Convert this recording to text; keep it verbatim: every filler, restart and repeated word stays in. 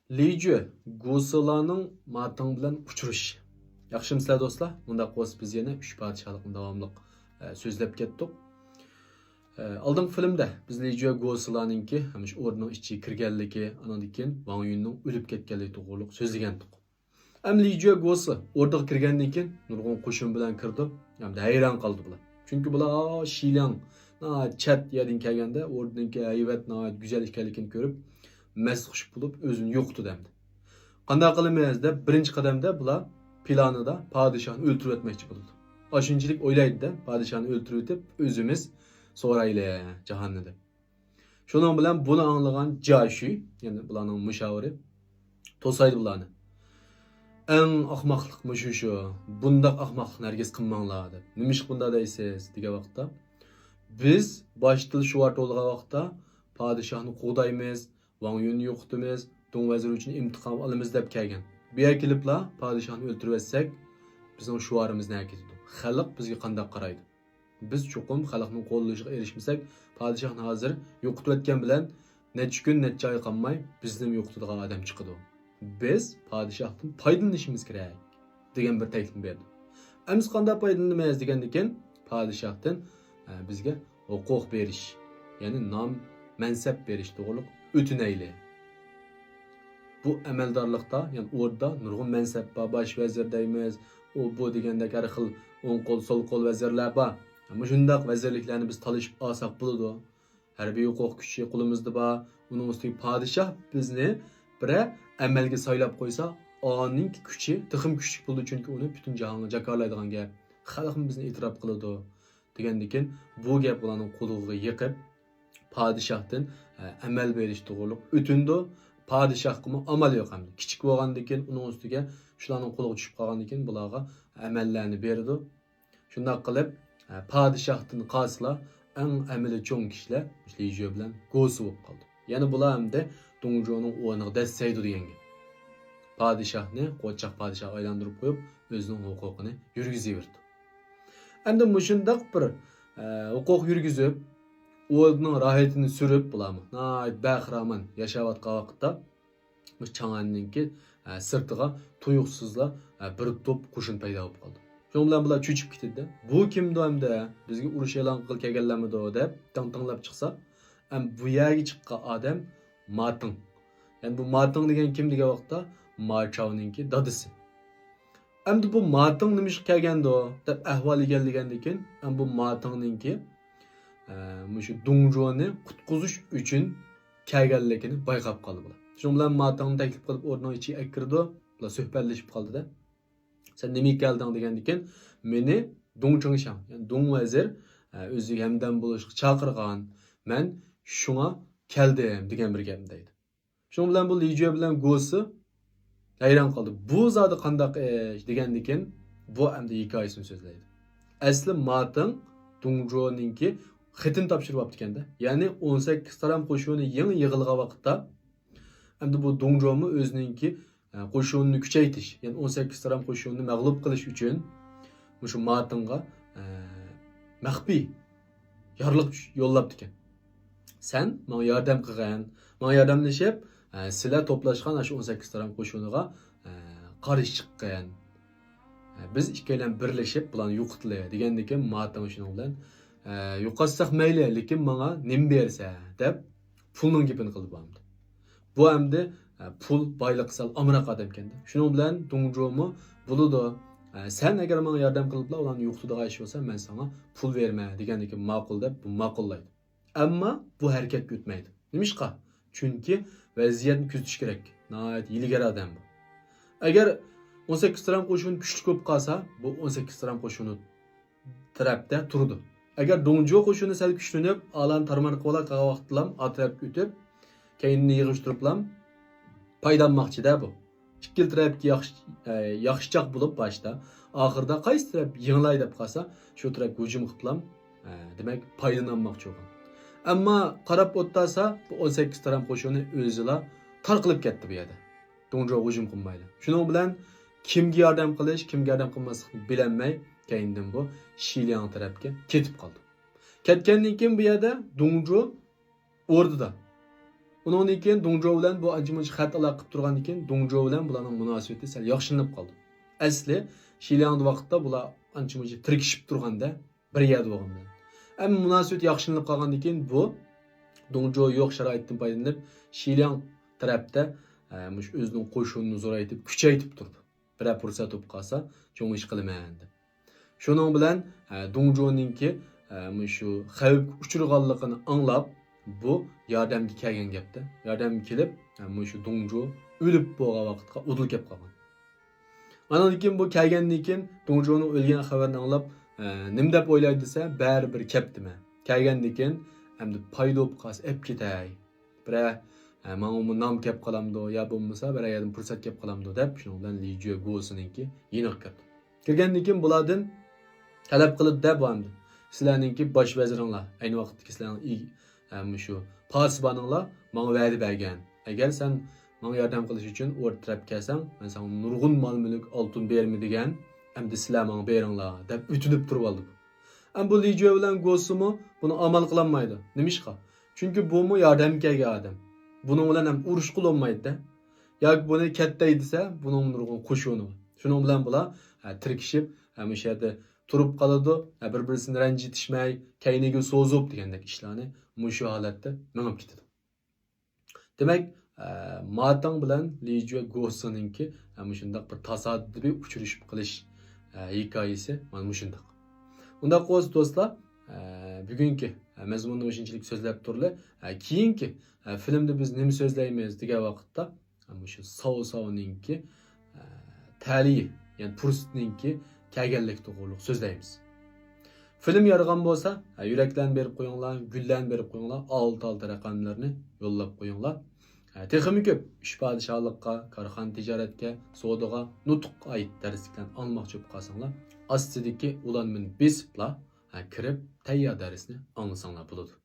لىجۈە گوسىلانىڭ ماتېڭ بىلەن ئۇچرىشىشى. ياخشىمۇسىلەر دوستلار؟ مۇنداق بولسا بىز يەنە ئۈچ پادىشاھلىقنى داۋاملىق، ئە، سۆزلەپ كەتتۇق. ئە، ئالدىنقى فىلىمدە بىز لىجۈە گوسىلانىڭكى ھەم شۇ ئوردىنىڭ ئىچىگە كىرگەنلىكى، ئانىڭدىن كېيىن ۋاڭ يۈننىڭ ئۆلۈپ كەتكەنلىكى توغرۇلۇق سۆزلىگەنتۇق. ئەمما لىجۈە گوسى ئوردىغا كىرگەندىن كېيىن نۇرغۇن قوشۇن بىلەن كىرىدۇ. ھەمدە ھەيران قالدى بۇلار. چۈنكى بۇلار، ئا، شىلياڭ، ناھايىتى چەت يەردىن كەلگەندە، ئوردىنىڭكى ھەيۋەت ناھايىتى گۈزەل ئىكەنلىكىنى كۆرۈپ، مەستخۇش بولۇپ، ئۆزىنى يوقىتىدۇ ئەمدى. قانداق قىلىمىز دەپ، بىرىنچى قەدەمدە بۇلار پىلانىدا پادىشاھنى ئۆلتۈرۈۋەتمەكچى بولىدۇ. ئاشۇنچىلىك ئويلايدۇ-دە، پادىشاھنى ئۆلتۈرۈۋېتىپ، ئۆزىمىز سورايلى جاھاننى دەپ. شۇنىڭ بىلەن بۇنى ئاڭلىغان جاشۈ، يەنى بۇلارنىڭ مۇشاۋىرى، توسايدۇ بۇلارنى. ئەڭ ئاخماقلىق مۇشۇ شۇ. بۇنداق ئاخماقلىقنى ھەرگىز قىلماڭلار دەپ. نېمىشقا بۇنداق دەيسىز دېگەن ۋاقىتتا، بىز باشتىلا شۇ ۋاقىت بولغان ۋاقىتتا پادىشاھنى قوغدايمىز، ۋاڭ يۈننى يوقىتىمىز، دۇڭ ۋەزىرى ئۈچۈن ئىنتىقام ئالىمىز دەپ كەلگەن. بۇ يەرگە كېلىپلا پادىشاھنى ئۆلتۈرۈۋەتسەك، بىزنىڭ شوئارىمىز نەگە كېتىدۇ؟ خەلق بىزگە قانداق قارايدۇ؟ بىز چوقۇم خەلقنىڭ قوللىشىغا ئېرىشمىسەك، پادىشاھنى ھازىر يوقىتىۋەتكەن بىلەن نەچچە كۈن، نەچچە ئاي قالماي بىزنىمۇ يوقىتىدىغان ئادەم چىقىدۇ. بىز پادىشاھتىن پايدىلىنىشىمىز كېرەك، دېگەن بىر تەكلىپنى بەردى. ئەمىسە قانداق پايدىلىنىمىز دېگەندىكىن، پادىشاھتىن، ئە، بىزگە ھوقۇق بېرىش، يەنى نام، مەنسەپ بېرىش توغرۇلۇق ئۆتۈنەيلى. بۇ ئەمەلدارلىقتا، يەنى ئوردىدا نۇرغۇن مەنسەپ بار، باش ۋەزىر دەيمىز، ئۇ بۇ دېگەندەك ھەر خىل ئوڭ قول، سول قول ۋەزىرلەر بار. مۇشۇنداق ۋەزىرلىكلەرنى بىز تالىشىپ ئالساق بولىدۇ. ھەربىي ھوقۇق كۈچى قولىمىزدا بار. ئۇنىڭ ئۈستىگە پادىشاھ بىزنى بىرەر ئەمەلگە سايلاپ قويسا، ئانىڭكى كۈچى تېخىمۇ كۈچلۈك بولىدۇ، چۈنكى ئۇنى پۈتۈن جاھانغا جاكارلايدىغان گەپ. خەلقمۇ بىزنى ئېتىراپ قىلىدۇ. دېگەندىكىن، بۇ گەپ ئۇلارنىڭ قۇلىقىغا يېقىپ، پادىشاھتىن، ئە، ئەمەل بېرىش توغرۇلۇق ئۆتۈنىدۇ. پادىشاھقىمۇ ئامال يوق ئەمدى. كىچىك بولغاندىكىن، ئۇنىڭ ئۈستىگە شۇلارنىڭ قولىغا چۈشۈپ قالغاندىكىن، بۇلارغا ئەمەللەرنى بېرىدۇ. شۇنداق قىلىپ، ئە، پادىشاھتىن قالسىلا، ئەڭ ئەمىلى چوڭ كىشىلەر مۇشۇ لىجۈە بىلەن گوسى بولۇپ قالدى. يەنى بۇلار ئەمدى دۇڭجۇنىڭ ئورنىغا دەسسەيدۇ دېگەن گەپ. پادىشاھنى قوچاق پادىشاھقا ئايلاندۇرۇپ قويۇپ، ئۆزىنىڭ ھوقۇقىنى يۈرگۈزۈۋېرىدۇ. ئەمدى مۇشۇنداق بىر، ئە، ھوقۇق يۈرگۈزۈپ، ئوردىنىڭ راھىتىنى سۈرۈپ، بۇلارمۇ ناھايىتى بەخىرامان ياشاۋاتقان ۋاقىتتا، مۇشۇ چاڭئەننىڭكى، ئە، سىرتىغا تۇيۇقسىزلا، ئە، بىر توپ قوشۇن پەيدا بولۇپ قالدى. شۇنىڭ بىلەن بۇلار چۆچۈپ كېتىدۇ. بۇ كىمدۇ ئەمدى؟ بىزگە ئۇرۇش ئېلان قىلغىلى كەلگەنلەرمىدۇ؟ دەپ تىڭ تىڭلاپ چىقسا، ئەم، بۇ يەرگە چىققان ئادەم ماتىڭ. يەنى بۇ ماتىڭ دېگەن كىم دېگەن ۋاقىتتا، ماچاۋنىڭكى دادىسى. ئەمدى بۇ ماتىڭ نېمىشقا كەلگەندۇ دەپ ئەھۋال ئىگىلىگەندىن كېيىن، ئەم، بۇ ماتىڭنىڭكى، ئە، مۇشۇ دۇڭجۇنى قۇتقۇزۇش ئۈچۈن كەلگەنلىكىنى بايقاپ قالدى بۇلار. شۇنىڭ بىلەن ماتىڭنى تەكلىپ قىلىپ ئوردىنىڭ ئىچىگە ئەكىردى. بۇلار سۆھبەتلىشىپ قالدىدا، سەن نېمىگە كەلدىڭ دېگەندىكىن، مېنى دۇڭ چىڭشاڭ، يەنى دۇڭ ۋەزىر، ئە، ئۆزىگە ھەمدەم بولۇشقا چاقىرغان، مەن شۇڭا كەلدىم دېگەن بىر گەپنى دەيدۇ. شۇنىڭ بىلەن بۇ لىجۈە بىلەن گوسى ھەيران قالدى. بۇ زادى قانداق ئىش دېگەندىكىن، بۇ ئەمدى ھېكايىسىنى سۆزلەيدۇ. ئەسلى ماتىڭ دۇڭجۇنىڭكى خېتىنى تاپشۇرۇۋاپتىكەن-دە. يەنى ئون سەككىز تارام قوشۇنى يېڭى يىغىلغان ۋاقىتتا، ئەمدى بۇ دۇڭجۇمۇ ئۆزىنىڭكى، ئە، قوشۇنىنى كۈچەيتىش، يەنى ئون سەككىز تارام قوشۇنىنى مەغلۇپ قىلىش ئۈچۈن مۇشۇ ماتىڭغا، ئە، مەخپىي يارلىق يوللاپتىكەن. سەن ماڭا ياردەم قىلغىن، ماڭا ياردەملىشىپ، ئە، سىلەر توپلاشقان ئاشۇ ئون سەككىز تارام قوشۇنىغا، ئە، قارشى چىققىن. ئە، بىز ئىككىيلەن بىرلىشىپ بۇلارنى يوقىتىلى دېگەندىكىن، ماتىڭ شۇنىڭ بىلەن، ئە، يوقاتساق مەيلى، لېكىن ماڭا نېمە بېرىسەن دەپ پۇلنىڭ گېپىنى قىلدى بۇ ئەمدى. بۇ ئەمدى، ئە، پۇل، بايلىققا سەل ئامراق ئادەمكەن-دە. شۇنىڭ بىلەن دۇڭجۇمۇ بولىدۇ. ئە، سەن ئەگەر ماڭا ياردەم قىلىپلا ئۇلارنى يوقىتىدىغان ئىش بولسا، مەن ساڭا پۇل بېرىمەن دېگەندىكىن ماقۇل دەپ بۇ ماقۇللايدۇ. ئەمما بۇ ھەرىكەتكە ئۆتمەيدۇ. نېمىشقا؟ چۈنكى ۋەزىيەتنى كۆزىتىش كېرەك. ناھايىتى ھىيلىگەر ئادەم بۇ. ئەگەر ئون سەككىز تارام قوشۇن كۈچلۈك بولۇپ قالسا، بۇ ئون سەككىز تارام قوشۇنى تەرەپتە تۇرىدۇ. ئەگەر دۇڭجۇ قوشۇنى سەل كۈچلىنىپ، ئالان تارمار قىلىۋالا قالغان ۋاقىتتىلام ئا تەرەپكە ئۆتۈپ، كەينىنى يىغىشتۇرۇپلام پايدىلانماقچىدە بۇ. ئىككىلا تەرەپكە ياخشى، ئە، ياخشىچاق بولۇپ باشتا، ئاخىردا قايسى تەرەپ يېڭىلاي دەپ قالسا، شۇ تەرەپكە ھۇجۇم قىلىپلام، ئە، دېمەك، پايدىلانماقچى بولغان. ئەمما قاراپ ئولتۇرسا، بۇ ئون سەككىز تارام قوشۇنى ئۆزىلا تارقىلىپ كەتتى بۇ يەردە. دۇڭجۇغا ھۇجۇم قىلمايلا. شۇنىڭ بىلەن كىمگە ياردەم قىلىش، كىمگە ياردەم قىلماسلىقنى بىلەلمەي، كەينىدىن بۇ شىلياڭ تەرەپكە كېتىپ قالدى. كەتكەندىن كېيىن بۇ يەردە دۇڭجۇ ئوردىدا. ئۇنىڭدىن كېيىن دۇڭجۇ بىلەن بۇ ئانچە-مۇنچە خەت ئالاقە قىلىپ تۇرغاندىن كېيىن، دۇڭجۇ بىلەن بۇلارنىڭ مۇناسىۋىتى سەل ياخشىلىنىپ قالدى. ئەسلى شىلياڭدا ۋاقىتتا بۇلار ئانچە-مۇنچە تىركىشىپ تۇرغاندا، بىر يەردە بولغان بىلەن. ئەمما مۇناسىۋەت ياخشىلىنىپ قالغاندىن كېيىن بۇ دۇڭجۇ يوق شارائىتتىن پايدىلىنىپ، شىلياڭ تەرەپتە، ئە، مۇشۇ ئۆزىنىڭ قوشۇنىنى زورايتىپ، كۈچەيتىپ تۇرىدۇ. بىرەر پۇرسەت بولۇپ قالسا، چوڭ ئىش قىلىمەن دەپ. شۇنىڭ بىلەن، ئە، دۇڭجۇنىڭكى، ئە، مۇشۇ خەۋپكە ئۇچرىغانلىقىنى ئاڭلاپ، بۇ ياردەمگە كەلگەن گەپتە. ياردەمگە كېلىپ، ئە، مۇشۇ دۇڭجۇ ئۆلۈپ بولغان ۋاقىتقا ئۇدۇل كەپ قالغان. ئانىڭدىن كېيىن بۇ كەلگەندىن كېيىن دۇڭجۇنىڭ ئۆلگەن خەۋىرىنى ئاڭلاپ، ئە، نېمە دەپ ئويلايدۇ دېسە، بەرىبىر كەپتىمەن. كەلگەندىن كېيىن ئەمدى پايدا بولۇپ قالسا ئەپ كېتەي. بىرەر، ئە، ماڭىمۇ نام كەپ قالامدۇ يا بولمىسا بىرەر يەردىن پۇرسەت كەپ قالامدۇ دەپ شۇنىڭ بىلەن لى جۈە گوسىنىڭكى يېنىغا كىردى. كىرگەندىن كېيىن بۇلاردىن تەلەپ قىلىدۇ دە بۇ ئەمدى. سىلەرنىڭكى باش ۋەزىرىڭلار، ئەينى ۋاقىتتىكى سىلەرنىڭ ئى-، ئە، مۇشۇ پاسىبانىڭلار ماڭا ۋەدە بەرگەن. ئەگەر سەن ماڭا ياردەم قىلىش ئۈچۈن ئورتا تەرەپكە كەلسەڭ، مەن ساڭا نۇرغۇن مال-مۈلۈك، ئالتۇن بېرىمەن دېگەن، ئەمدى سىلەر ماڭا بېرىڭلار دەپ ئۆتۈنۈپ تۇرۇۋالدى بۇ. ئەمما بۇ لى جۈە بىلەن گوسىمۇ بۇنى ئامال قىلالمايدۇ. نېمىشقا؟ چۈنكى بۇمۇ ياردەمگە كەلگەن ئادەم. بۇنىڭ بىلەن ھەم ئۇرۇشقا بولمايدۇ-دە. ياكى بۇنى كەتتەي دېسە، بۇنىڭ نۇرغۇن قوشۇنى بار. شۇنىڭ بىلەن بۇلار، ھە، تىركىشىپ، ھە، مۇشۇ يەردە تۇرۇپ قالىدۇ. ھە، بىر-بىرسىنى رەنجىتىشمەي، كەينىگە سوزۇپ دېگەندەك ئىشلارنى مۇشۇ ھالەتتە مېڭىپ كېتىدۇ. دېمەك، ئە، ماتاڭ بىلەن لى جۈە گوسىنىڭكى، ئە، مۇشۇنداق بىر تاسادىپىي ئۇچرىشىپ قېلىش، ئە، ھېكايىسى مانا مۇشۇنداق. ئۇنداق بولسا دوستلار، ئە، بۈگۈنكى، ئە، مەزمۇننى مۇشۇنچىلىك سۆزلەپ تۇرلى. ئە، كېيىنكى، ئە، فىلىمدە بىز نېمە سۆزلەيمىز دېگەن ۋاقىتتا، ئە، مۇشۇ ساۋ ساۋنىڭكى، ئە، تەلىيى، يەنى پۇرسىتىنىڭكى كەلگەنلىكى توغرۇلۇق سۆزلەيمىز. فىلىم يارىغان بولسا، ھە، يۈرەكلەرنى بېرىپ قويۇڭلار، گۈللەرنى بېرىپ قويۇڭلار، ئالتە-ئالتە رەقەملەرنى يوللاپ قويۇڭلار. ھە، تېخىمۇ كۆپ ئۈچ پادىشاھلىققا، كارخانا تىجارەتكە، سودىغا، نۇتۇققا ئائىت دەرسلىكلەرنى ئاڭلىماقچى بولۇپ قالساڭلار، ئاستىدىكى ئۇلانمىنى بېسىپلا، ھە، كىرىپ تەييار دەرسنى ئاڭلىساڭلار بولىدۇ.